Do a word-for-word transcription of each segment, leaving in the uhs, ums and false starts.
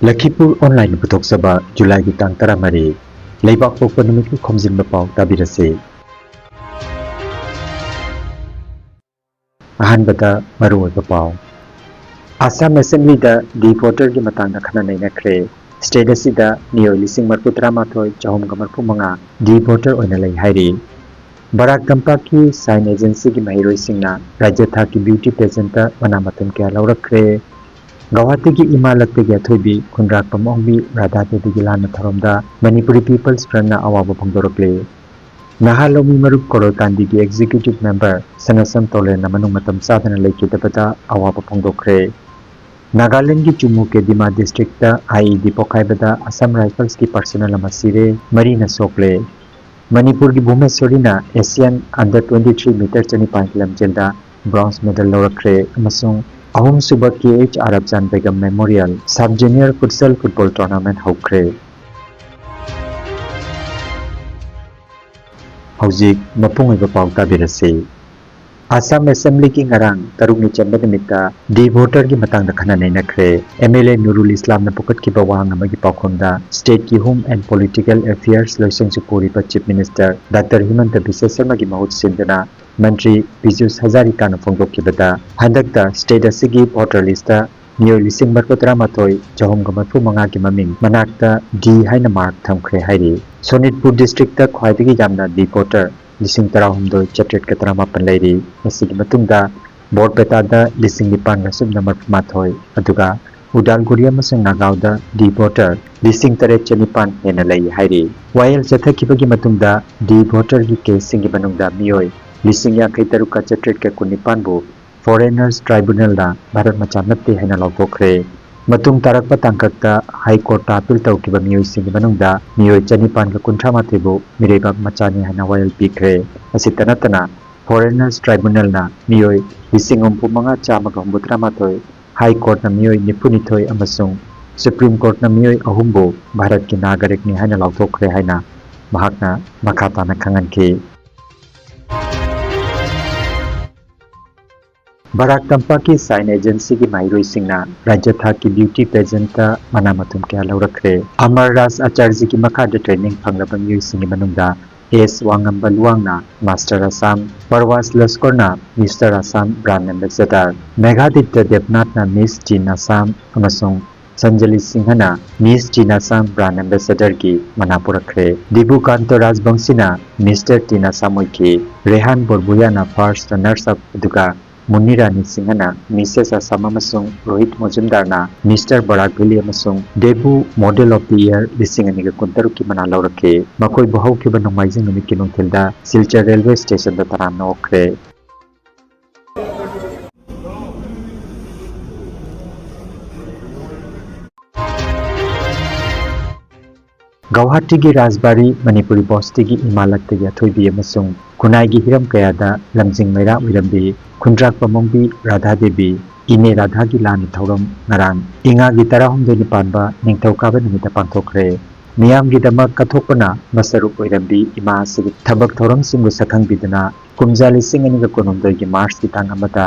ꯂꯈꯤꯄꯨꯔ ꯑꯣꯟꯂꯥꯏꯟꯅ ꯄꯨꯊꯣꯛꯆꯕ ꯖꯨꯂꯥꯏꯒꯤ ꯇꯥꯡ ꯇꯔꯥꯃꯔꯤ, ꯂꯩꯕꯥꯛꯄꯣꯛꯄ ꯅꯨꯃꯤꯠꯀꯤ ꯈꯣꯝꯖꯤꯟꯕ ꯄꯥꯎ ꯇꯥꯕꯤꯔꯁꯤ꯫ ꯑꯍꯥꯟꯕꯗ ꯃꯔꯨꯑꯣꯏꯕ ꯄꯥꯎ꯫ ꯑꯁꯥꯝ ꯑꯦꯁꯦꯝꯕ꯭ꯂꯤꯗ ꯗꯤ ꯚꯣꯇꯔꯒꯤ ꯃꯇꯥꯡꯗ ꯈꯟꯅ ꯅꯩꯅꯈ꯭ꯔꯦ꯫ ꯁ꯭ꯇꯦꯠ ꯑꯁꯤꯗ ꯃꯤꯑꯣꯏ ꯂꯤꯁꯤꯡ ꯃꯔꯤꯐꯨ ꯇꯔꯥꯃꯥꯊꯣꯏ ꯆꯍꯨꯝꯒ ꯃꯔꯤꯐꯨ ꯃꯉꯥ ꯗꯤ ꯚꯣꯇꯔ ꯑꯣꯏꯅ ꯂꯩ ꯍꯥꯏꯔꯤ꯫ ꯕꯔꯥꯛ ꯇꯝꯄꯥꯛꯀꯤ ꯁꯥꯏꯟ ꯑꯦꯖꯦꯟꯁꯤꯒꯤ ꯃꯍꯩꯔꯣꯏꯁꯤꯡꯅ ꯔꯥꯖ꯭ꯌ ꯊꯥꯛꯀꯤ ꯕ꯭ꯌꯨꯇꯤ ꯄꯦꯖꯦꯟꯠꯇ ꯃꯅꯥ ꯃꯊꯨꯝ ꯀꯌꯥ ꯂꯧꯔꯛꯈ꯭ꯔꯦ꯫ ꯒꯧꯍꯥꯇꯤꯒꯤ ꯏꯃꯥ ꯂꯛꯇꯒꯤ ꯑꯊꯣꯏꯕꯤ ꯈꯨꯟꯗ꯭ꯔꯥꯛꯄꯝ ꯑꯣꯡꯕꯤ ꯔꯥꯙꯥ ꯗꯦꯕꯤꯒꯤ ꯂꯥꯟꯅ ꯊꯧꯔꯝꯗ ꯃꯅꯤꯄꯨꯔꯤ ꯄꯤꯄꯜꯁ ꯐ꯭ꯔꯟꯠꯅ ꯑꯋꯥꯕ ꯐꯣꯡꯗꯣꯔꯛꯂꯦ꯫ ꯅꯍꯥ ꯂꯧꯃꯤ ꯃꯔꯨꯞ ꯀꯣꯔꯣꯜ ꯀꯥꯟꯗꯤꯒꯤ ꯑꯦꯛꯖꯤꯀ꯭ꯌꯨꯇꯤꯚ ꯃꯦꯝꯕꯔ ꯁꯅꯥꯁꯝ ꯇꯣꯂꯦꯟꯅ ꯃꯅꯨꯡ ꯃꯇꯝ ꯆꯥꯗꯅ ꯂꯩꯈꯤꯗꯕꯗ ꯑꯋꯥꯕ ꯐꯣꯡꯗꯣꯛꯈ꯭ꯔꯦ꯫ ꯅꯥꯒꯥꯂꯦꯟꯗꯒꯤ ꯆꯨꯃꯨ ꯀꯦꯗꯤꯃꯥ ꯗꯤꯁꯇ꯭ꯔꯤꯛꯇ ꯑꯥꯏ ꯏ ꯗꯤ ꯄꯣꯈꯥꯏꯕꯗ ꯑꯁꯥꯝ ꯔꯥꯏꯐꯜꯁꯀꯤ ꯄꯥꯔꯁꯅꯦꯜ ꯑꯃ ꯁꯤꯔꯦ, ꯃꯔꯤꯅ ꯁꯣꯛꯂꯦ꯫ ꯃꯅꯤꯄꯨꯔꯒꯤ ꯚꯨꯕꯅꯦꯁ꯭ꯋꯔꯤꯅ ꯑꯦꯁꯤꯌꯥꯟ ꯑꯟꯗꯔ ꯇ꯭ꯋꯦꯟꯇꯤ ꯊ꯭ꯔꯤ ꯃꯤꯇꯔ ꯆꯅꯤꯄꯥꯟꯒꯤ ꯂꯝꯖꯦꯜꯗ ꯕ꯭ꯔꯣꯟꯖ ꯃꯦꯗꯜ ꯂꯧꯔꯛꯈ꯭ꯔꯦ ꯑꯃꯁꯨꯡ ꯑꯍꯨꯝꯁꯨꯕ K H R Afzan Begum memorial sub junior futsal football tournament ꯍꯧꯈ꯭ꯔꯦ꯫ ꯍꯧꯖꯤꯛ ꯃꯄꯨꯡ ꯑꯣꯏꯕ ꯄꯥꯎ ꯇꯥꯕꯤꯔꯁꯤ꯫ ꯑꯁꯥꯝ ꯑꯦꯁꯦꯝꯕ꯭ꯂꯤꯒꯤ ꯉꯔꯥꯡ ꯇꯔꯨꯛꯅꯤ ꯆꯟꯕ ꯅꯨꯃꯤꯠꯇ ꯗꯤ ꯚꯣꯇꯔꯒꯤ ꯃꯇꯥꯡꯗ ꯈꯟꯅ ꯅꯩꯅꯈ꯭ꯔꯦ꯫ ꯑꯦꯝ ꯑꯦꯜ ꯑꯦ ꯅꯨꯔꯨꯜ ꯏꯁꯂꯥꯝꯅ ꯄꯨꯈꯠꯈꯤꯕ ꯋꯥꯍꯪ ꯑꯃꯒꯤ ꯄꯥꯎꯈꯨꯝꯗ ꯁ꯭ꯇꯦꯠꯀꯤ ꯍꯣꯝ ꯑꯦꯟ ꯄꯣꯂꯤꯇꯤꯀꯦꯜ ꯑꯦꯐꯤꯌꯔꯁ ꯂꯣꯏꯁꯪꯁꯨ ꯄꯨꯔꯤꯕ ꯆꯤꯐ ꯃꯤꯅꯤꯁꯇꯔ ꯗꯥꯛꯇꯔ ꯍꯤꯃꯟꯇ ꯕꯤꯁ꯭ꯋ ꯁꯔꯃꯒꯤ ꯃꯍꯨꯠ ꯁꯤꯟꯗꯨꯅ ꯃꯟꯇ꯭ꯔꯤ ꯄꯤꯖꯨꯁ ꯍꯖꯥꯔꯤꯀꯥꯅ ꯐꯣꯡꯗꯣꯛꯈꯤꯕꯗ, ꯍꯟꯗꯛꯇ ꯁ꯭ꯇꯦꯠ ꯑꯁꯤꯒꯤ ꯚꯣꯇꯔ ꯂꯤꯁ꯭ꯠꯇ ꯃꯤꯑꯣꯏ ꯂꯤꯁꯤꯡ ꯃꯔꯤꯐꯨ ꯇꯔꯥꯃꯥꯊꯣꯏ ꯆꯍꯨꯝꯒ ꯃꯔꯤꯐꯨ ꯃꯉꯥꯒꯤ ꯃꯃꯤꯡ ꯃꯅꯥꯛꯇ ꯗꯤ ꯍꯥꯏꯅ ꯃꯥꯔꯛ ꯊꯝꯈ꯭ꯔꯦ ꯍꯥꯏꯔꯤ꯫ ꯁꯣꯅꯤꯠꯄꯨꯔ ꯗꯤꯁꯇ꯭ꯔꯤꯛꯇ ꯈ꯭ꯋꯥꯏꯗꯒꯤ ꯌꯥꯝꯅ ꯗꯤ ꯚꯣꯇꯔ ꯂꯤꯁꯤꯡ ꯇꯔꯥꯍꯨꯝꯗꯣꯏ ꯆꯥꯇ꯭ꯔꯦꯠꯀ ꯇꯔꯥꯃꯥꯄꯟ ꯂꯩꯔꯤ꯫ ꯃꯁꯤꯒꯤ ꯃꯇꯨꯡꯗ ꯕꯣꯔꯄꯦꯇꯥꯗ ꯂꯤꯁꯤꯡ ꯅꯤꯄꯥꯟꯒ ꯁꯨꯞꯅ ꯃꯔꯤꯐꯨꯃꯥꯊꯣꯏ, ꯑꯗꯨꯒ ꯎꯗꯥꯜꯒꯨꯔꯤ ꯑꯃꯁꯨꯡ ꯅꯥꯒꯥꯎꯗ ꯗꯤ ꯚꯣꯇꯔ ꯂꯤꯁꯤꯡ ꯇꯔꯦꯠ ꯆꯅꯤꯄꯥꯟ ꯍꯦꯟꯅ ꯂꯩ ꯍꯥꯏꯔꯤ꯫ ꯋꯥꯌꯦꯜ ꯆꯠꯊꯈꯤꯕꯒꯤ ꯃꯇꯨꯡꯗ ꯗꯤ ꯚꯣꯇꯔꯒꯤ ꯀꯦꯁꯁꯤꯡꯒꯤ ꯃꯅꯨꯡꯗ ꯃꯤꯑꯣꯏ ꯂꯤꯁꯤꯡ ꯌꯥꯡꯈꯩ ꯇꯔꯨꯛꯀ ꯆꯥꯇ꯭ꯔꯦꯠꯀ ꯀꯨꯟꯅꯤꯄꯥꯟꯕꯨ ꯐꯣꯔꯦꯅꯔꯁ ꯇ꯭ꯔꯥꯏꯕꯨꯅꯦꯜꯅ ꯚꯥꯔꯠ ꯃꯆꯥ ꯅꯠꯇꯦ ꯍꯥꯏꯅ ꯂꯥꯎꯊꯣꯛꯈ꯭ꯔꯦ꯫ ꯃꯇꯨꯡ ꯇꯥꯔꯛꯄ ꯇꯥꯡꯀꯛꯇ ꯍꯥꯏ ꯀꯣꯔꯠꯇ ꯑꯄꯤꯜ ꯇꯧꯈꯤꯕ ꯃꯤꯑꯣꯏꯁꯤꯡꯒꯤ ꯃꯅꯨꯡꯗ ꯃꯤꯑꯣꯏ ꯆꯅꯤꯄꯥꯟꯒ ꯀꯨꯟꯊ꯭ꯔꯥ ꯃꯥꯊꯣꯏꯕꯨ ꯃꯤꯔꯩꯕꯥꯛ ꯃꯆꯥꯅꯤ ꯍꯥꯏꯅ ꯋꯥꯌꯦꯜ ꯄꯤꯈ꯭ꯔꯦ꯫ ꯑꯁꯤꯇ ꯅꯠꯇꯅ, ꯐꯣꯔꯦꯅꯔꯁ ꯇ꯭ꯔꯥꯏꯕꯨꯅꯦꯜꯅ ꯃꯤꯑꯣꯏ ꯂꯤꯁꯤꯡ ꯍꯨꯝꯐꯨ ꯃꯉꯥ ꯆꯥꯝꯃꯒ ꯍꯨꯝꯐꯨꯇꯔꯥ ꯃꯥꯊꯣꯏ, ꯍꯥꯏ ꯀꯣꯔꯠꯅ ꯃꯤꯑꯣꯏ ꯅꯤꯐꯨꯅꯤꯊꯣꯏ ꯑꯃꯁꯨꯡ ꯁꯨꯄ꯭ꯔꯤꯝ ꯀꯣꯔꯠꯅ ꯃꯤꯑꯣꯏ ꯑꯍꯨꯝꯕꯨ ꯚꯥꯔꯠꯀꯤ ꯅꯥꯒꯔꯤꯛꯅꯤ ꯍꯥꯏꯅ ꯂꯥꯎꯊꯣꯛꯈ꯭ꯔꯦ ꯍꯥꯏꯅ ꯃꯍꯥꯛꯅ ꯃꯈꯥ ꯇꯥꯅ ꯈꯪꯍꯟꯈꯤ꯫ ꯕꯔꯥꯛ ꯇꯝꯄꯥꯛꯀꯤ ꯁꯥꯏꯟ ꯑꯦꯖꯦꯟꯁꯤꯒꯤ ꯃꯍꯩꯔꯣꯏꯁꯤꯡꯅ ꯔꯥꯖ꯭ꯌ ꯊꯥꯛꯀꯤ ꯕ꯭ꯌꯨꯇꯤ ꯄꯦꯖꯦꯟꯠꯇ ꯃꯅꯥ ꯃꯊꯨꯝ ꯀꯌꯥ ꯂꯧꯔꯛꯈ꯭ꯔꯦ꯫ ꯑꯃꯔ ꯔꯥꯖ ꯑꯆꯥꯔꯖꯤꯒꯤ ꯃꯈꯥꯗ ꯇ꯭ꯔꯦꯅꯤꯡ ꯐꯪꯂꯕ ꯃꯤꯑꯣꯏꯁꯤꯡꯒꯤ ꯃꯅꯨꯡꯗ ꯑꯦꯁ ꯋꯥꯉꯝꯕ ꯂꯨꯋꯥꯡꯅ ꯃꯥꯁꯇꯔ ꯑꯁꯥꯝ, ꯄꯔꯋꯥꯁ ꯂꯁꯀꯔꯅ mister Assam brand ambassador, Meghaditya ꯗꯦꯕꯅꯥꯊꯅ ꯃꯤꯁ ꯇꯤꯟ ꯑꯁꯥꯝ ꯑꯃꯁꯨꯡ ꯁꯟꯖꯂꯤ ꯁꯤꯡꯍꯅ ꯃꯤꯁ ꯇꯤꯟ ꯑꯁꯥꯝ ꯕ꯭ꯔꯥꯟ ꯑꯦꯝꯕꯦꯁꯦꯗꯔꯒꯤ ꯃꯅꯥ ꯄꯨꯔꯛꯈ꯭ꯔꯦ꯫ ꯗꯤꯕꯨꯀꯥꯟꯇ ꯔꯥꯖꯕꯪꯁꯤꯅ ꯃꯤꯁꯇꯔ ꯇꯤꯟ ꯑꯁꯥꯝ ꯑꯣꯏꯈꯤ꯫ ꯔꯦꯍꯥꯟ ꯕꯣꯔꯕꯨꯌꯥꯅ ꯐꯥꯔꯁ ꯔꯅꯔꯁ ꯑꯞ ꯑꯗꯨꯒ ꯃꯨꯟꯅꯤ ꯔꯥꯅꯤ ꯁꯤꯡꯍꯅ ꯃꯤꯁꯦꯁ ꯑꯁꯥꯝ ꯑꯃꯁꯨꯡ ꯔꯣꯍꯤꯠ ꯃꯣꯖꯨꯝꯗꯥꯔꯅ ꯃꯤꯁꯇꯔ ꯕꯔꯥꯛ ꯚꯦꯂꯤ ꯑꯃꯁꯨꯡ ꯗꯦꯕꯨ ꯃꯣꯗꯦꯜ ꯑꯣꯐ ꯗꯤ ꯏꯌꯔ ꯂꯤꯁꯤꯡ ꯑꯅꯤꯒ ꯀꯨꯟꯇꯔꯨꯛꯀꯤ ꯃꯅꯥ ꯂꯧꯔꯛꯈꯤ꯫ ꯃꯈꯣꯏꯕꯨ ꯍꯧꯈꯤꯕ ꯅꯣꯡꯃꯥꯏꯖꯤꯡ ꯅꯨꯃꯤꯠꯀꯤ ꯅꯨꯡꯊꯤꯜꯗ ꯁꯤꯜꯆꯔ ꯔꯦꯜꯋꯦ ꯁ꯭ꯇꯦꯁꯟꯗ ꯇꯔꯥꯝꯅ ꯑꯣꯛꯈ꯭ꯔꯦ꯫ ꯒꯧꯍꯥꯇꯤꯒꯤ ꯔꯥꯖꯕꯥꯔꯤ ꯃꯅꯤꯄꯨꯔꯤ ꯕꯣꯁꯇꯤꯒꯤ ꯏꯃꯥ ꯂꯛꯇꯒꯤ ꯑꯊꯣꯏꯕꯤ ꯑꯃꯁꯨꯡ ꯈꯨꯟꯅꯥꯏꯒꯤ ꯍꯤꯔꯝ ꯀꯌꯥꯗ ꯂꯝꯖꯤꯡ ꯃꯩꯔꯥ ꯑꯣꯏꯔꯝꯕꯤ ꯈꯨꯟꯗ꯭ꯔꯥꯛꯄꯝ ꯑꯣꯡꯕꯤ ꯔꯥꯙꯥ ꯗꯦꯕꯤ, ꯏꯅꯦ ꯔꯥꯙꯥꯒꯤ ꯂꯥꯟꯅ ꯊꯧꯔꯝ ꯉꯔꯥꯡ ꯏꯉꯥꯒꯤ ꯇꯔꯥꯍꯨꯝꯗꯣꯏꯅꯤ ꯄꯥꯟꯕ ꯅꯤꯡꯊꯧꯀꯥꯕ ꯅꯨꯃꯤꯠꯇ ꯄꯥꯡꯊꯣꯛꯈ꯭ꯔꯦ꯫ ꯃꯤꯌꯥꯝꯒꯤꯗꯃꯛ ꯀꯠꯊꯣꯛꯄꯅ ꯃꯁꯔꯨꯛ ꯑꯣꯏꯔꯝꯕꯤ ꯏꯃꯥ ꯑꯁꯤꯒꯤ ꯊꯕꯛ ꯊꯧꯔꯝꯁꯤꯡꯕꯨ ꯁꯛꯈꯪꯕꯤꯗꯨꯅ ꯀꯨꯝꯖꯥ ꯂꯤꯁꯤꯡ ꯑꯅꯤꯒ ꯀꯨꯟꯍꯨꯝꯗꯣꯏꯒꯤ ꯃꯥꯔꯆꯀꯤ ꯇꯥꯡ ꯑꯃꯗ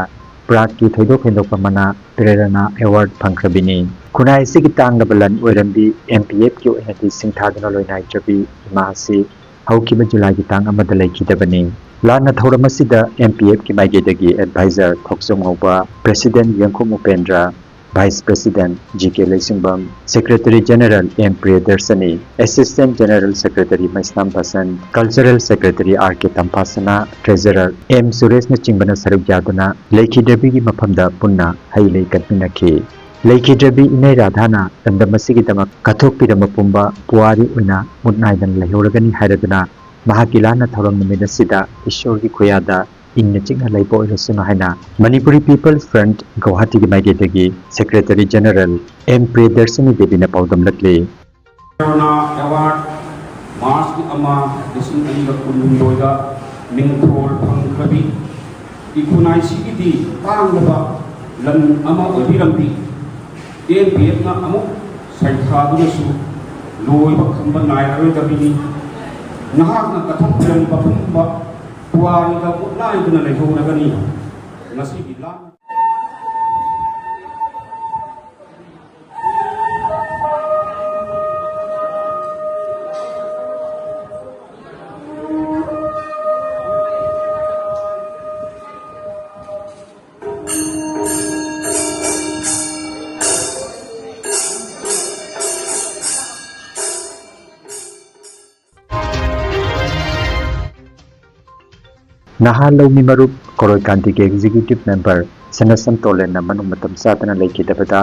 ꯄ꯭ꯔꯥꯒꯀꯤ ꯊꯣꯏꯗꯣꯛ ꯍꯦꯟꯗꯣꯛꯄ ꯃꯅꯥ ꯄ꯭ꯔꯦꯔꯅꯥ ꯑꯦꯋꯥꯔꯗ ꯐꯪꯈ꯭ꯔꯕꯤꯅꯤ꯫ ꯈꯨꯟꯅꯥꯏ ꯑꯁꯤꯒꯤ ꯇꯥꯡꯂꯕ ꯂꯟ ꯑꯣꯏꯔꯝꯕꯤ ꯑꯦꯝ ꯄꯤ ꯑꯦꯐꯀꯤ ꯑꯣꯏꯅꯗꯤ ꯁꯤꯡꯊꯥꯗꯨꯅ ꯂꯣꯏꯅꯥꯏꯗ꯭ꯔꯕꯤ ꯏꯃꯥ ꯑꯁꯤ ꯍꯧꯈꯤꯕ ꯖꯨꯂꯥꯏꯒꯤ ꯇꯥꯡ ꯑꯃꯗ ꯂꯩꯈꯤꯗꯕꯅꯤ꯫ ꯂꯥꯟꯅ ꯊꯧꯔꯝ ꯑꯁꯤꯗ ꯑꯦꯝ ꯄꯤ ꯑꯦꯐꯀꯤ ꯃꯥꯏꯀꯩꯗꯒꯤ adviser Thokchom Ngouba, president Yengkhom Upendra, vice president G K Leishangbam, secretary general M Priyadarshini, assistant general secretary Meisnam Basan, cultural secretary R K ꯇꯝꯐꯥꯁꯅꯥ, ꯇ꯭ꯔꯦꯖꯔꯔ ꯑꯦꯝ ꯁꯨꯔꯦꯁꯅꯆꯤꯡꯕꯅ ꯁꯔꯨꯛ ꯌꯥꯗꯨꯅ ꯂꯩꯈꯤꯗ꯭ꯔꯕꯤꯒꯤ ꯃꯐꯝꯗ ꯄꯨꯟꯅ ꯍꯩ ꯂꯩ ꯀꯠꯃꯤꯟꯅꯈꯤ꯫ ꯂꯩꯈꯤꯗ꯭ꯔꯕꯤ ꯏꯅꯩ ꯔꯥꯙꯥꯅ ꯂꯝꯗꯝ ꯑꯁꯤꯒꯤꯗꯃꯛ ꯀꯠꯊꯣꯛꯄꯤꯔꯝꯕ ꯄꯨꯝꯕ ꯄꯨꯋꯥꯔꯤ ꯑꯣꯏꯅ ꯃꯨꯠ ꯅꯥꯏꯗꯅ ꯂꯩꯍꯧꯔꯒꯅꯤ ꯍꯥꯏꯔꯗꯨꯅ ꯃꯍꯥꯛꯀꯤ ꯂꯥꯟꯅ ꯊꯧꯔꯝ ꯅꯨꯃꯤꯠ ꯑꯁꯤꯗ ꯏꯁꯣꯔꯒꯤ ꯈꯨꯌꯥꯗ ꯏꯪꯅ ꯆꯤꯛꯅ ꯂꯩꯕ ꯑꯣꯏꯔꯁꯅꯨ ꯍꯥꯏꯅ ꯃꯅꯤꯄꯨꯔꯤ ꯄꯤꯄꯜꯁ ꯐ꯭ꯔꯟꯠ ꯒꯧꯍꯥꯇꯤꯒꯤ ꯃꯥꯏꯀꯩꯗꯒꯤ ꯁꯦꯀ꯭ꯔꯦꯇꯔꯤ ꯖꯦꯅꯔꯦꯜ ꯑꯦꯝ ꯄ꯭ꯔꯤꯌꯗꯔꯁꯤꯅꯤ ꯗꯦꯕꯤꯅ ꯄꯥꯎꯗꯝꯂꯛꯂꯤ꯫ ꯀꯔꯨꯅꯥ ꯑꯦꯋꯥꯔꯗ ꯃꯥꯔꯆꯀꯤ ꯑꯃ, ꯂꯤꯁꯤꯡ ꯑꯅꯤꯒ ꯀꯨꯟꯍꯨꯝꯗꯣꯏꯗ ꯃꯤꯡꯊꯣꯜ ꯐꯪꯈ꯭ꯔꯕꯤ ꯏꯈꯨꯟꯅꯥꯏꯁꯤꯒꯤꯗꯤ ꯇꯥꯡꯂꯕ ꯂꯟ ꯑꯃ ꯑꯣꯏꯕꯤꯔꯝꯕꯤ ꯑꯦꯝ ꯄꯤ ꯑꯦꯐꯅ ꯑꯃꯨꯛ ꯁꯩꯊꯥꯗꯨꯅꯁꯨ ꯂꯣꯏꯕ ꯈꯝꯕ ꯅꯥꯏꯔꯔꯣꯏꯗꯕꯤꯅꯤ꯫ ꯅꯍꯥꯛꯅ ꯀꯠꯊꯣꯛꯄꯤꯔꯝꯕ ꯄꯨꯝꯕ ꯄꯨꯋꯥꯔꯤꯗ ꯃꯨꯠꯅꯥꯏꯗꯨꯅ ꯂꯩꯍꯧꯔꯒꯅꯤ꯫ ꯉꯁꯤꯒꯤ ꯂꯥꯟ ꯅꯍꯥ ꯂꯧꯃꯤ ꯃꯔꯨꯞ ꯀꯣꯔꯣꯏ ꯀꯥꯟꯇꯤꯒꯤ executive member ꯁꯅꯥꯁꯝ ꯇꯣꯂꯦꯟꯅ ꯃꯅꯨꯡ ꯃꯇꯝ ꯆꯥꯗꯅ ꯂꯩꯈꯤꯗꯕꯗ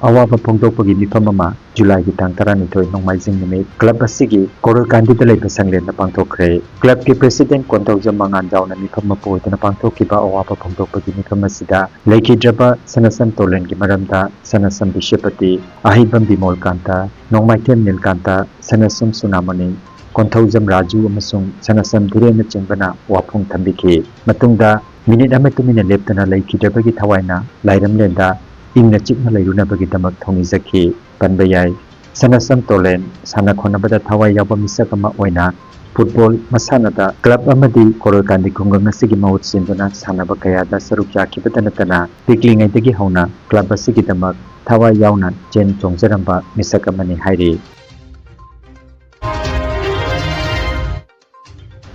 ꯑꯋꯥꯕ ꯐꯣꯡꯗꯣꯛꯄꯒꯤ ꯃꯤꯐꯝ ꯑꯃ ꯖꯨꯂꯥꯏꯒꯤ ꯇꯥꯡ ꯇꯔꯥꯅꯤꯊꯣꯏ ꯅꯣꯡꯃꯥꯏꯖꯤꯡ ꯅꯨꯃꯤꯠ club ꯑꯁꯤꯒꯤ ꯀꯣꯔꯣꯏ ꯀꯥꯟꯇꯤꯗ ꯂꯩꯕ ꯁꯪꯂꯦꯟꯗ ꯄꯥꯡꯊꯣꯛꯈ꯭ꯔꯦ꯫ Clubꯀꯤ president ꯀꯣꯟꯊꯧꯖꯝ ꯃꯉꯥꯟꯖꯥꯎꯅ ꯃꯤꯐꯝ ꯑꯃ ꯄꯨꯗꯨꯅ ꯄꯥꯡꯊꯣꯛꯈꯤꯕ ꯑꯋꯥꯕ ꯐꯣꯡꯗꯣꯛꯄꯒꯤ ꯃꯤꯐꯝ ꯑꯁꯤꯗ ꯂꯩꯈꯤꯗ꯭ꯔꯕ ꯁꯅꯥꯁꯝ ꯇꯣꯂꯦꯟꯒꯤ ꯃꯔꯝꯗ ꯁꯅꯥꯁꯝ ꯕꯤꯁꯦꯄꯇꯤ, ꯑꯍꯩꯕꯝ ꯕꯤꯃꯣꯜ ꯀꯥꯟꯇ, ꯅꯣꯡꯃꯥꯏꯊꯦꯝ ꯅꯤꯜꯀꯥꯟꯇ, ꯁꯅꯥꯁꯝ ꯁꯨꯅꯥꯃꯣꯅꯤ, ꯀꯣꯟꯊꯧꯖꯝ ꯔꯥꯖꯨ ꯑꯃꯁꯨꯡ ꯁꯅꯥꯁꯝ ꯙꯤꯔꯦꯟꯅꯆꯤꯡꯕꯅ ꯋꯥꯐꯣꯡ ꯊꯝꯕꯤꯈꯤ꯫ ꯃꯇꯨꯡꯗ minute ꯑꯃ ꯇꯨꯃꯤꯟꯅ ꯂꯦꯞꯇꯅ ꯂꯩꯈꯤꯗ꯭ꯔꯕꯒꯤ ꯊꯋꯥꯏꯅ ꯂꯥꯏꯔꯝꯂꯦꯟꯗ ꯏꯪꯅ ꯆꯤꯛꯅ ꯂꯩꯔꯨꯅꯕꯒꯤꯗꯃꯛ ꯊꯧꯅꯤꯖꯈꯤ꯫ ꯄꯟꯕ ꯌꯥꯏ, ꯁꯅꯥꯁꯝ ꯇꯣꯂꯦꯟ ꯁꯥꯟꯅ ꯈꯣꯠꯅꯕꯗ ꯊꯋꯥꯏ ꯌꯥꯎꯕ ꯃꯤꯁꯛ ꯑꯃ ꯑꯣꯏꯅ football ꯃꯁꯥꯟꯅꯗ club ꯑꯃꯗꯤ ꯀꯣꯔꯣꯏ ꯀꯥꯟꯗꯤ ꯈꯨꯡꯒꯪ ꯑꯁꯤꯒꯤ ꯃꯍꯨꯠ ꯁꯤꯟꯗꯨꯅ ꯁꯥꯟꯅꯕ ꯀꯌꯥꯗ ꯁꯔꯨꯛ ꯌꯥꯈꯤꯕꯇ ꯅꯠꯇꯅ ꯄꯤꯛꯂꯤꯉꯩꯗꯒꯤ ꯍꯧꯅ club ꯑꯁꯤꯒꯤꯗꯃꯛ ꯊꯋꯥꯏ ꯌꯥꯎꯅ ꯆꯦꯟ ꯆꯣꯡꯖꯔꯝꯕ ꯃꯤꯁꯛ ꯑꯃꯅꯤ ꯍꯥꯏꯔꯤ꯫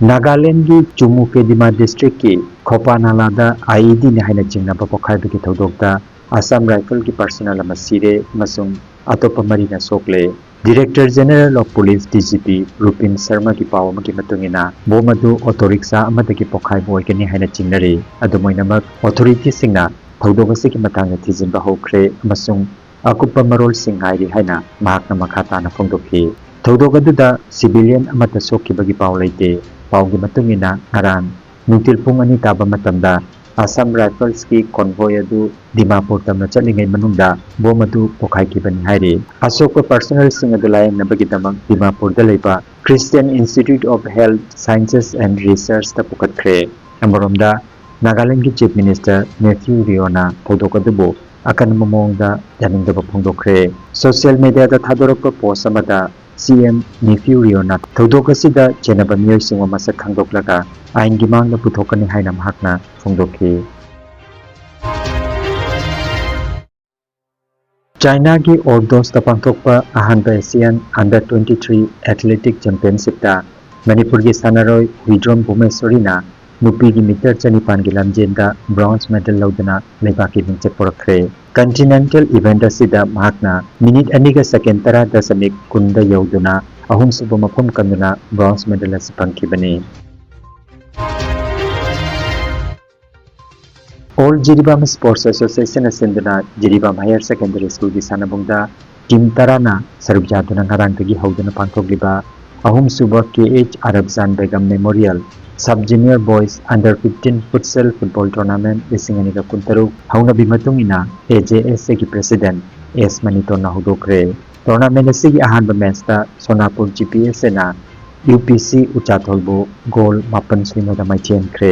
ꯅꯥꯒꯥꯂꯦꯟꯒꯤ ꯆꯨꯃꯨ ꯀꯦꯗꯤꯃꯥ districtꯀꯤ ꯈꯣꯄꯥ ꯅꯥꯂꯥꯗ IEDꯅꯤ ꯍꯥꯏꯅ ꯆꯤꯡꯅꯕ ꯄꯣꯈꯥꯏꯕꯒꯤ ꯊꯧꯗꯣꯛꯇ Assam Riflesꯀꯤ personnel ꯑꯃ ꯁꯤꯔꯦ ꯑꯃꯁꯨꯡ ꯑꯇꯣꯞꯄ ꯃꯔꯤꯅ ꯁꯣꯛꯂꯦ꯫ Director General of Police, DGP, ꯔꯨꯄꯤꯟ ꯁꯔꯃꯒꯤ ꯄꯥꯎ ꯑꯃꯒꯤ ꯃꯇꯨꯡ ꯏꯟꯅ, bomb ꯑꯗꯨ auto rickshaw ꯑꯃꯗꯒꯤ ꯄꯣꯈꯥꯏꯕ ꯑꯣꯏꯒꯅꯤ ꯍꯥꯏꯅ ꯆꯤꯡꯅꯔꯤ꯫ ꯑꯗꯨꯝ ꯑꯣꯏꯅꯃꯛ, authorityꯁꯤꯡꯅ ꯊꯧꯗꯣꯛ ꯑꯁꯤꯒꯤ ꯃꯇꯥꯡꯗ ꯊꯤꯖꯤꯟꯕ ꯍꯧꯈ꯭ꯔꯦ ꯑꯃꯁꯨꯡ ꯑꯀꯨꯞꯄ ꯃꯔꯣꯜꯁꯤꯡ ꯉꯥꯏꯔꯤ ꯍꯥꯏꯅ ꯃꯍꯥꯛꯅ ꯃꯈꯥ ꯇꯥꯅ ꯐꯣꯡꯗꯣꯛꯈꯤ꯫ ꯊꯧꯗꯣꯛ ꯑꯗꯨꯗ civilian ꯑꯃꯠꯇ ꯁꯣꯛꯈꯤꯕꯒꯤ ꯄꯥꯎ ꯂꯩꯇꯦ꯫ ꯄꯥꯎꯒꯤ ꯃꯇꯨꯡ ꯏꯟꯅ, ꯉꯔꯥꯡ ꯅꯨꯡꯊꯤꯜ ꯄꯨꯡ ꯑꯅꯤ ꯇꯥꯕ ꯃꯇꯝꯗ Assam Riflesꯀꯤ convoy ꯑꯗꯨ ꯗꯤꯃꯥꯄꯨꯔ ꯇꯝꯅ ꯆꯠꯂꯤꯉꯩ ꯃꯅꯨꯡꯗ bomb ꯑꯗꯨ ꯄꯣꯈꯥꯏꯈꯤꯕꯅꯤ ꯍꯥꯏꯔꯤ꯫ ꯑꯁꯣꯛꯄ personnelꯁꯤꯡ ꯑꯗꯨ ꯂꯥꯌꯦꯡꯅꯕꯒꯤꯗꯃꯛ ꯗꯤꯃꯥꯄꯨꯔꯗ ꯂꯩꯕ Christian Institute of Health Sciences and Researchꯇ ꯄꯨꯈꯠꯈ꯭ꯔꯦ꯫ ꯑꯃꯔꯣꯝꯗ, ꯅꯥꯒꯥꯂꯦꯟꯗꯒꯤ Chief Minister ꯅꯦꯐ꯭ꯌꯨ ꯔꯤꯑꯣꯅ ꯊꯧꯗꯣꯛ ꯑꯗꯨꯕꯨ ꯑꯀꯟꯕ ꯃꯑꯣꯡꯗ ꯌꯥꯅꯤꯡꯗꯕ ꯐꯣꯡꯗꯣꯛꯈ꯭ꯔꯦ꯫ Social mediaꯗ ꯊꯥꯗꯣꯔꯛꯄ post ꯑꯃꯗ CM ꯅꯦꯐ꯭ꯌꯨ ꯔꯤꯑꯣꯅ ꯊꯧꯗꯣꯛ ꯑꯁꯤꯗ ꯆꯦꯟꯅꯕ ꯃꯤꯑꯣꯏꯁꯤꯡꯕꯨ ꯃꯁꯛ ꯈꯪꯗꯣꯛꯂꯒ ꯑꯥꯏꯟꯒꯤ ꯃꯥꯡꯗ ꯄꯨꯊꯣꯛꯀꯅꯤ ꯍꯥꯏꯅ ꯃꯍꯥꯛꯅ ꯐꯣꯡꯗꯣꯛꯈꯤ꯫ ꯆꯥꯏꯅꯥꯒꯤ ꯑꯣꯔꯗꯣꯁꯇ ꯄꯥꯡꯊꯣꯛꯄ ꯑꯍꯥꯟꯕ Asian under twenty three athletic ꯆꯦꯝꯄꯤꯌꯟꯁꯤꯞꯇ ꯃꯅꯤꯄꯨꯔꯒꯤ ꯁꯥꯟꯅꯔꯣꯏ ꯍꯨꯏꯗ꯭ꯔꯣꯝ ꯚꯨꯃꯦꯁꯣꯔꯤꯅ ꯅꯨꯄꯤꯒꯤ ꯃꯤꯇꯔ ꯆꯅꯤꯄꯥꯟꯒꯤ ꯂꯝꯖꯦꯟꯗ ꯕ꯭ꯔꯣꯟꯖ ꯃꯦꯗꯜ ꯂꯧꯗꯨꯅ ꯂꯩꯕꯥꯛꯀꯤ ꯃꯤꯡꯆꯠ ꯄꯨꯔꯛꯈ꯭ꯔꯦ꯫ ꯀꯟꯇꯤꯅꯦꯟꯇꯦꯜ ꯏꯚꯦꯟꯠ ꯑꯁꯤꯗ ꯃꯍꯥꯛꯅ ꯃꯤꯅꯤꯠ ꯑꯅꯤꯒ ꯁꯦꯀꯦꯟ ꯇꯔꯥ ꯗꯁꯃꯤꯛ ꯀꯨꯟꯗ ꯌꯧꯗꯨꯅ ꯑꯍꯨꯝꯁꯨꯕ ꯃꯐꯝ ꯀꯟꯗꯨꯅ ꯕ꯭ꯔꯣꯟꯖ ꯃꯦꯗꯜ ꯑꯁꯤ ꯐꯪꯈꯤꯕꯅꯤ꯫ ꯑꯣꯜ ꯖꯤꯔꯤꯕꯥꯝ ꯁ꯭ꯄꯣꯔꯠꯁ ꯑꯦꯁꯣꯁꯤꯌꯦꯁꯟꯅ ꯁꯤꯟꯗꯨꯅ ꯖꯤꯔꯤꯕꯥꯝ ꯍꯥꯌꯔ ꯁꯦꯀꯦꯟꯗꯔꯤ ꯁ꯭ꯀꯨꯜꯒꯤ ꯁꯥꯟꯅꯕꯨꯡꯗ ꯇꯤꯝ ꯇꯔꯥꯅ ꯁꯔꯨꯛ ꯌꯥꯗꯨꯅ ꯉꯔꯥꯡꯗꯒꯤ ꯍꯧꯗꯨꯅ ꯄꯥꯡꯊꯣꯛꯂꯤꯕ ꯑꯍꯨꯝꯁꯨꯕ K H Arbajan Begum memorial sub junior boys under fifteen futsal football tournament ꯂꯤꯁꯤꯡ ꯑꯅꯤꯒ ꯀꯨꯟꯇꯔꯨꯛ ꯍꯧꯅꯕꯤ ꯃꯇꯨꯡ ꯏꯟꯅ ꯑꯦ ꯖꯦ ꯑꯦꯁ ꯑꯦꯒꯤ ꯄ꯭ꯔꯦꯁꯤꯗꯦꯟꯠ ꯑꯦꯁ ꯃꯅꯤꯇꯣꯟꯅ ꯍꯧꯗꯣꯛꯈ꯭ꯔꯦ꯫ ꯇꯣꯔꯅꯥꯃꯦꯟꯠ ꯑꯁꯤꯒꯤ ꯑꯍꯥꯟꯕ ꯃꯦꯆꯇ ꯁꯣꯅꯥꯄꯨꯔ ꯖꯤ ꯄꯤ ꯑꯦꯁ ꯑꯦꯅ ꯌꯨ ꯄꯤ ꯁꯤ ꯎꯆꯥꯊꯣꯜꯕꯨ ꯒꯣꯜ ꯃꯥꯄꯟ ꯁꯨꯏꯅꯗ ꯃꯥꯏꯊꯤꯍꯟꯈ꯭ꯔꯦ꯫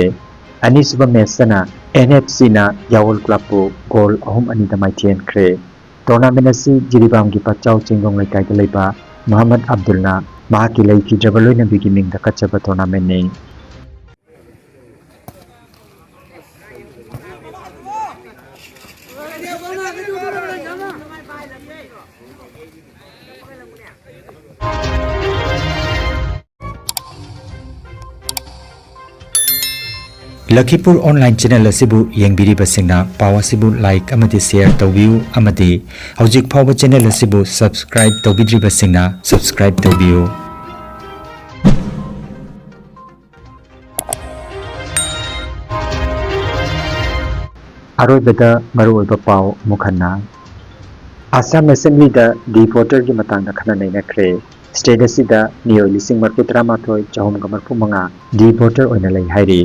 ꯑꯅꯤꯁꯨꯕ ꯃꯦꯆꯇꯅ ꯑꯦꯟ ꯑꯦꯐ ꯁꯤꯅ ꯌꯥꯋꯜ ꯀ꯭ꯂꯕꯄꯨ ꯒꯣꯜ ꯑꯍꯨꯝ ꯑꯅꯤꯗ ꯃꯥꯏꯊꯤꯍꯟꯈ꯭ꯔꯦ꯫ ꯇꯣꯔꯅꯥꯃꯦꯟꯠ ꯑꯁꯤ ꯖꯤꯔꯤꯕꯥꯝꯒꯤ ꯄꯠꯆꯥꯎ ꯆꯤꯡꯗꯣꯡ ꯂꯩꯀꯥꯏꯗ ꯂꯩꯕ ꯃꯨꯍꯝꯃꯗ ꯑꯕꯗꯨꯜꯅ ꯃꯍꯥꯛꯀꯤ ꯂꯩꯈꯤꯗ꯭ꯔꯕ ꯂꯣꯏꯅꯕꯤꯒꯤ ꯃꯤꯡꯗ ꯀꯠꯆꯕ ꯇꯣꯔꯅꯥꯃꯦꯟꯠꯅꯤ꯫ ꯂꯈꯤꯄꯨꯔ ꯑꯣꯟꯂꯥꯏꯟ ꯆꯦꯅꯦꯜ ꯑꯁꯤꯕꯨ ꯌꯦꯡꯕꯤꯔꯤꯕꯁꯤꯡꯅ ꯄꯥꯎ ꯑꯁꯤꯕꯨ ꯂꯥꯏꯛ ꯑꯃꯗꯤ ꯁꯦꯌꯔ ꯇꯧꯕꯤꯌꯨ ꯑꯃꯗꯤ ꯍꯧꯖꯤꯛ ꯐꯥꯎꯕ ꯆꯦꯅꯦꯜ ꯑꯁꯤꯕꯨ ꯁꯕꯁꯀ꯭ꯔꯥꯏꯕ ꯇꯧꯕꯤꯗ꯭ꯔꯤꯕꯁꯤꯡꯅ ꯁꯕꯁꯀ꯭ꯔꯥꯏꯕ ꯇꯧꯕꯤꯌꯨ꯫ ꯑꯔꯣꯏꯕꯗ ꯃꯔꯨꯑꯣꯏꯕ ꯄꯥꯎ ꯑꯃꯨꯛ ꯍꯟꯅ꯫ ꯑꯁꯥꯝ ꯑꯦꯁꯦꯝꯕ꯭ꯂꯤꯗ ꯗꯤ ꯚꯣꯇꯔꯒꯤ ꯃꯇꯥꯡꯗ ꯈꯟꯅ ꯅꯩꯅꯈ꯭ꯔꯦ꯫ ꯁ꯭ꯇꯦꯠ ꯑꯁꯤꯗ ꯃꯤꯑꯣꯏ ꯂꯤꯁꯤꯡ ꯃꯔꯤꯐꯨ ꯇꯔꯥꯃꯥꯊꯣꯏ ꯆꯍꯨꯝꯒ ꯃꯔꯤꯐꯨ ꯃꯉꯥ ꯗꯤ ꯚꯣꯇꯔ ꯑꯣꯏꯅ ꯂꯩ ꯍꯥꯏꯔꯤ꯫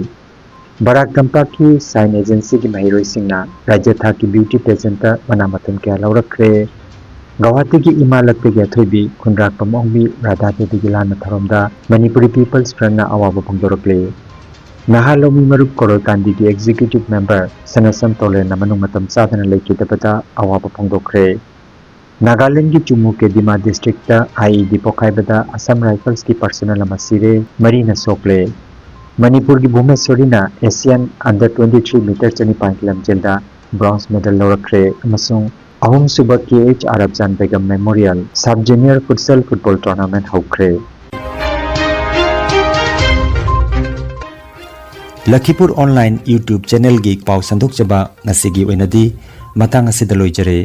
ꯕꯔꯥꯛ ꯇꯝꯄꯥꯛꯀꯤ ꯁꯥꯏꯟ ꯑꯦꯖꯦꯟꯁꯤꯒꯤ ꯃꯍꯩꯔꯣꯏꯁꯤꯡꯅ ꯔꯥꯖ꯭ꯌ ꯊꯥꯛꯀꯤ ꯕ꯭ꯌꯨꯇꯤ ꯄꯦꯖꯦꯟꯠꯇ ꯃꯅꯥ ꯃꯊꯨꯝ ꯀꯌꯥ ꯂꯧꯔꯛꯈ꯭ꯔꯦ꯫ ꯒꯧꯍꯥꯇꯤꯒꯤ ꯏꯃꯥ ꯂꯛꯇꯒꯤ ꯑꯊꯣꯏꯕꯤ ꯈꯨꯟꯗ꯭ꯔꯥꯛꯄꯝ ꯑꯣꯡꯕꯤ ꯔꯥꯙꯥ ꯗꯦꯕꯤꯒꯤ ꯂꯥꯟꯅ ꯊꯧꯔꯝꯗ ꯃꯅꯤꯄꯨꯔꯤ ꯄꯤꯄꯜꯁ ꯐ꯭ꯔꯟꯠꯅ ꯑꯋꯥꯕ ꯐꯣꯡꯗꯣꯔꯛꯂꯤ꯫ ꯅꯍꯥ ꯂꯧꯃꯤ ꯃꯔꯨꯞ ꯀꯣꯔꯣꯜ ꯀꯥꯟꯗꯤꯒꯤ ꯑꯦꯛꯖꯤꯀ꯭ꯌꯨꯇꯤꯚ ꯃꯦꯝꯕꯔ ꯁꯅꯥꯁꯝ ꯇꯣꯂꯦꯟꯅ ꯃꯅꯨꯡ ꯃꯇꯝ ꯆꯥꯗꯅ ꯂꯩꯈꯤꯗꯕꯗ ꯑꯋꯥꯕ ꯐꯣꯡꯗꯣꯛꯈ꯭ꯔꯦ꯫ ꯅꯥꯒꯥꯂꯦꯟꯗꯒꯤ ꯆꯨꯃꯨ ꯀꯦꯗꯤꯃꯥ ꯗꯤꯁꯇ꯭ꯔꯤꯛꯇ ꯑꯥꯏ ꯏ ꯗꯤ ꯄꯣꯈꯥꯏꯕꯗ ꯑꯁꯥꯝ ꯔꯥꯏꯐꯜꯁꯀꯤ ꯄꯔꯁꯣꯅꯦꯜ ꯑꯃ ꯁꯤꯔꯦ, ꯃꯔꯤꯅ ꯁꯣꯛꯂꯦ꯫ ꯃꯅꯤꯄꯨꯔꯒꯤ ꯚꯨꯃꯦꯁꯣꯔꯤꯅ ꯑꯦꯁꯤꯌꯥꯟ ꯑꯟꯗꯔ ꯇ꯭ꯋꯦꯟꯇꯤ ꯊ꯭ꯔꯤ ꯃꯤꯇꯔ ꯆꯅꯤꯄꯥꯟꯒꯤ ꯂꯝꯖꯦꯜꯗ ꯕ꯭ꯔꯣꯟꯖ ꯃꯦꯗꯜ ꯂꯧꯔꯛꯈ꯭ꯔꯦ ꯑꯃꯁꯨꯡ ꯑꯍꯨꯝꯁꯨꯕ K H Arbajan Begum memorial sub junior futsal football tournament ꯍꯧꯈ꯭ꯔꯦ꯫ ꯂꯈꯤꯄꯨꯔ ꯑꯣꯟꯂꯥꯏꯟ YouTube ꯆꯦꯅꯦꯜꯒꯤ ꯄꯥꯎ ꯁꯟꯗꯣꯛꯆꯕ ꯉꯁꯤꯒꯤ ꯑꯣꯏꯅꯗꯤ ꯃꯇꯥꯡ ꯑꯁꯤꯗ ꯂꯣꯏꯖꯔꯦ꯫